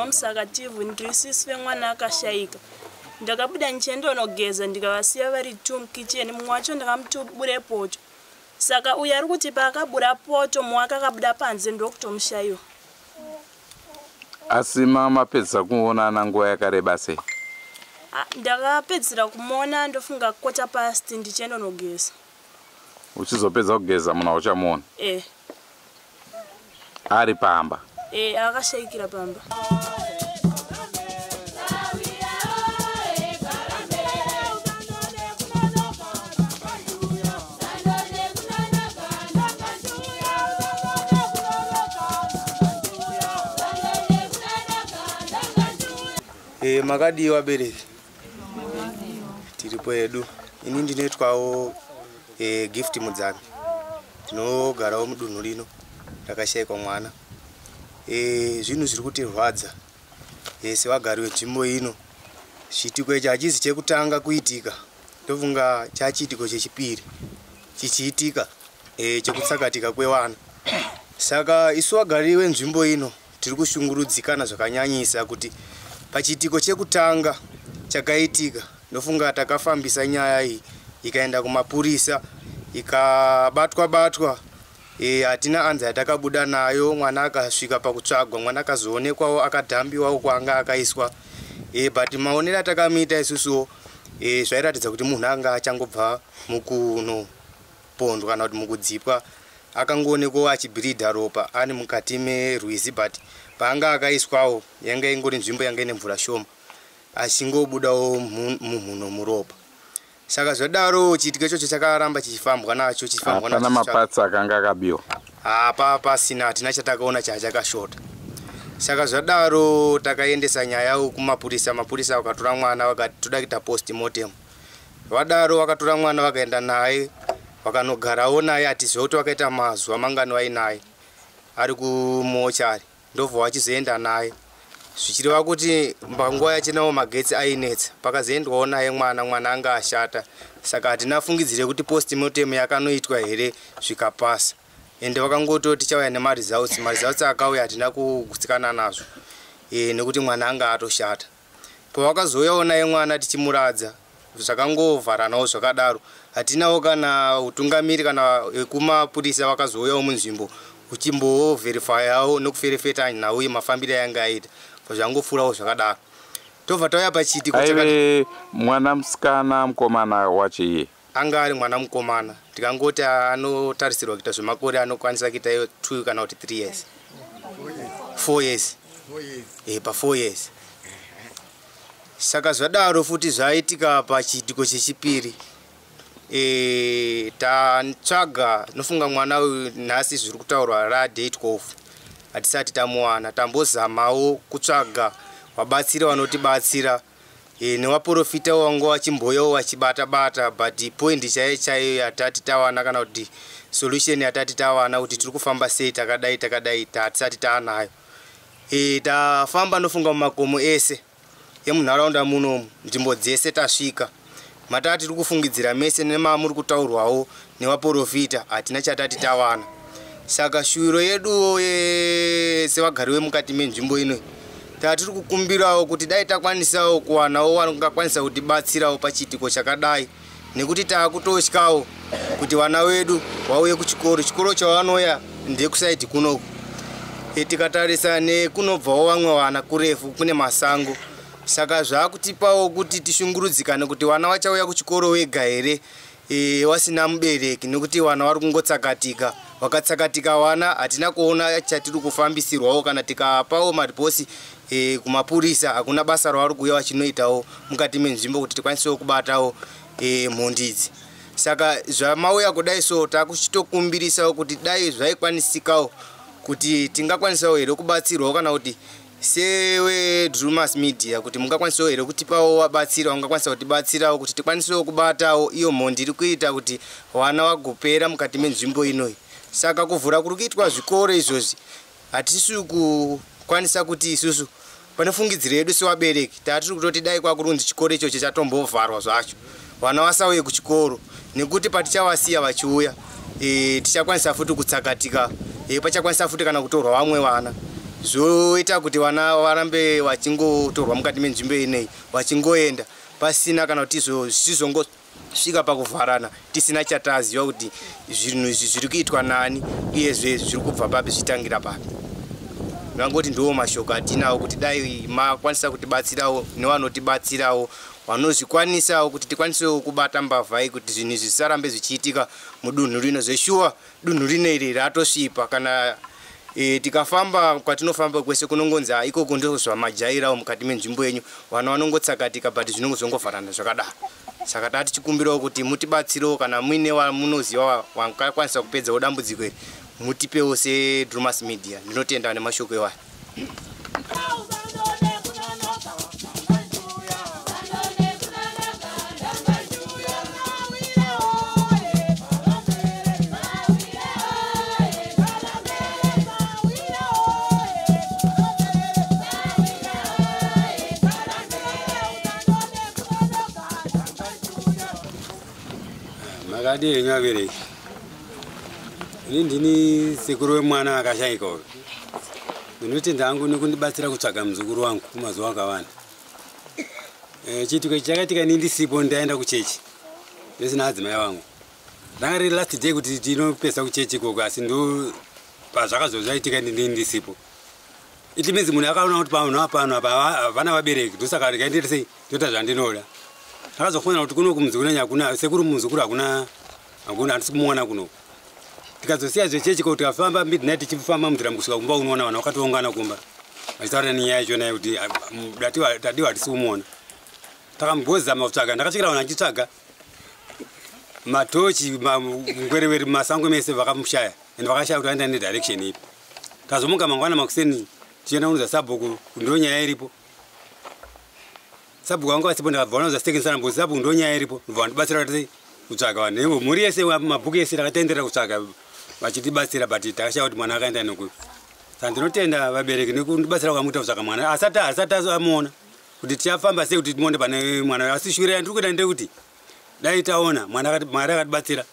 Musakativhu, ndiri sisi vemwana akashaika. Ndakabuda ndichiendonogeza ndikavasiya vari two mukicheni, mumwe wacho ndakamuti ubure poto. Saka uyu ari kuti paakabura poto mumwe wake akabuda panze ndokutomushaiwa. Asi mapedzisa kuonana nguva yakareba sei? Ndakapedzisira kumuona ndofunga 1:15 ndichiendonogeza. Uchizopedza kugeza munhu auchamuona? Eh. Ari pamba? Eh, akashaikira pamba. Makadii vabereki? Tiripo hedu. Ini ndinoitwawo Gift Mudzami. Ndinogarawo mudunhu rino rakashaikwa mwana. Zvinhu zviri kutirwadza sevagari venzvimbo ino. Chiitiko ichi hachizi chekutanga kuitika. Ndofunga chachiitiko chechipiri chichiitika chekutsakatika kwevana. Saka isu vagari venzvimbo ino tiri kushungurudzikana zvakanyanyisa kuti pachiitiko chekutanga chakaitika ndofunga takafambisa nyaya iyi ikaenda kumapurisa ikabatwa batwa. Hatina anza yatakabuda nayo. Mwana akasvika pakutsvagwa, mwana akazoonekwawo akadhambiwawo kwaanga akaiswa. But maonero atakamuita isusuwo zvairatidza kuti munhu anga achangobva mukunopondwa kana kuti mukudzipwa. Akangoonekwawo achibhiridha ropa ari mukati merwizi, but paanga akaiswawo yanga ingori nzvimbo yanga ine mvura shoma, achingobudawo mumhuno muropa. Saka zvadaro chiitiko ichocho chakaramba chichifambwa nacho, chichifambwa nacho. Hapana mapatsi akanga akabiwa? Hapa pasina, hatina chatakaona chachakashota. Saka zvadaro takaendesa nyaya kumapurisa, mapurisa vakatora mwana vakati toda kuita post mortem. Vadaro vakatora mwana vakaenda naye vakanogarawo naye, hatizive kuti vakaita mazuva mangani vainaye ari kumochari, ndobva vachizoenda naye. Zvichireva kuti panguva yachinawo magetsi ainetsa, pakazoendwawo naye mwana, mwana anga ashata. Saka hatina fungidzire kuti post mortem yakanoitwa here zvikapasa. Ende vakangoti tichauya nemaresults, maresults akauya hatina kugutsikana nazvo nekuti mwana anga atoshata. Pavakazouyawo naye mwana tichimuradza zvakangovharanawo zvakadaro. Hatinawo kana utungamiri kana vekumapurisa vakazouyawo munzvimbo kuchimboverifyawo nekuferefeta nhau yemafambiro ayanga aita, zvangopfuurawo zvakadaro. Tobva tauya pachiitiko. Aive mwana musikana mukomana wacho iye? Anga ari mwana mukomana, tikangoti anotarisirwa kuita zvemakore anokwanisa kuita 2 kana kuti 3 years, 4 years, pa 4 years. Saka zvadaro futi zvaitika pachiitiko chechipiri. Tatsvaga nofunga mwana uyu nhasi zviri kutaurwa raday 12 hatisati tamuwana. Tambozamawo kutsvaga vabatsiri vanotibatsira nevaprofita vanga vachimboyawo vachibata bata, but point chaiyo chaiyo yatati tawana kana kuti solution yatati tawana kuti tiri kufamba sei takadai takadai hatisati taanayo. Tafamba nofunga mumakomo ese emunharaunda munomu, nzvimbo dzese tasvika mataa tiri kufungidzira mese nemamuri kutaurwawo nevaprofita, hatina chatati tawana. Saka shuwiro yeduwo sevagari vemukati menzvimbo ino tatiri kukumbirawo kuti dai takwanisawo kuwanawo vangakwanisa kutibatsirawo pachiitiko chakadai, nekuti taakutotyawo kuti vana vedu vauye kuchikoro, chikoro chavanouya ndekusaidhi kunoku. Tikatarisa nekunobvawo vamwe vana kurefu kune masango, saka zvakutipawo kuti tishungurudzikane kuti vana vachauya kuchikoro vega here wasina mubereki, nekuti vana vari kungotsakatika. Vakatsakatika vana hatina kuona chatiri kufambisirwawo, kana tikapawo mariposi kumapurisa hakuna basa ravari kuuya vachinoitawo mukati menzvimbo kuti tikwanisewo kubatawo mhondi idzi. Saka zvamauya kudai so takuchitokumbirisawo kuti dai zvaikwanisikawo kuti tingakwanisawo here kubatsirwawo, kana kuti sewe Drumas Media kuti mungakwanisawo here kutipawo vabatsiri vangakwanisa kutibatsirawo kuti tikwanisewo kubatawo iyo mhondi iri kuita kuti vana vagopera mukati menzvimbo inoyi. Saka kuvhura kuri kuitwa zvikoro izvozvi hatisi kukwanisa kuti isusu pane fungidziro yedu sevabereki tatiri kutoti dai kwakurunzi chikoro ichocho chatombovharwa zvacho, vana vasauye kuchikoro, nekuti patichavasiya vachiuya tichakwanisa futi kutsakatika, pachakwanisa futi kana kutorwa vamwe vana. Zvoita kuti vana varambe vachingotorwa mukati menzvimbo ineyi, vachingoenda pasina kana kuti zvizongosvika pakuvharana, tisina chataziva kuti zvinhu izvi zviri kuitwa nani, uyezve zviri kubva papi, zvitangira papi. Ndingangoti ndiwo mashoko atinawo, kuti dai makwanisa kutibatsirawo nevanotibatsirawo vanozvikwanisawo, kuti tikwanisewo kubata mbavha iyi, kuti zvinhu izvi zvisarambe zvichiitika mudunhu rino. Zveshuwa dunhu rino iri ratosvipa. Kana tikafamba kwatinofamba kwese, kunongonzi ikoko ndo zvamajairawo mukati menzvimbo yenyu, vana vanongotsakatika, but zvinongozongovharana zvakadaro. Saka taa tichikumbirawo kuti mutibatsirewo, kana muine wamunoziva wangakwanisa kupedzawo dambudziko iri, mutipewo seDrumas Media. Ndinotenda nemashoko iwayo. Makadii henyu vabereki? Ini ndini sekuru wemwana akashayika uyu. Ndinotenda hangu nekundibatsira kutsvaga muzukuru wangu kumazuva akawanda. Chiitiko ichi chakaitika ini ndisipo, ndaenda kuchechi ndisina adzimai vangu. Ranga riri last day kuti tinopesa kuchechi ikoko, asi ndo pazvakazozvaitika ndini ndisipo. It means munhu akaona kuti panhu apano apa havana vabereki, ndosaka ndikaendere sei, ndoita zvandinoda. Ndakazofonera kuti kuno kumuzukuru nenyu hakuna sekuru, muzukuru hakuna, hakuna, handisi kumuona kuno. Tikazosiya zvechechi ko, tikafamba midnight, tichifamba munzira kusvika kumba, unoona vanhu vakatoungana kumba vachitaura nenyaya yacho naye kuti Tadiwa hatisi kumuona. Takambozama kutsvaga, ndakasvikira vanhu vachitsvaga matochi ngwerewere mumasango mese, vakamushaya, and vakashaya kuti vaenda nedirection ipi. Tazomuka mangwana makuseni tichienda kunoza sabhuku, ndo nyaya iripo. Sabhuku vanga vasipo, ndakabva vanoza stekeni mbuzi, sabhuku ndo nyaya iripo, ndobva vandibatsira kuti kutsvaga vanhu, mhuri yese, mabhuku ese takatendera kutsvaga vachitibatsira, but takashaya kuti mwana akaenda nekupi. Saka ndinotenda vabereki nekundibatsira kwamuita kutsvaga mwana asati amuona, kuti tichafamba sei kuti timuone pane mwana. Asi shuviro yandiri kuita ndekuti dai taona mwana, Mwari akatibatsira.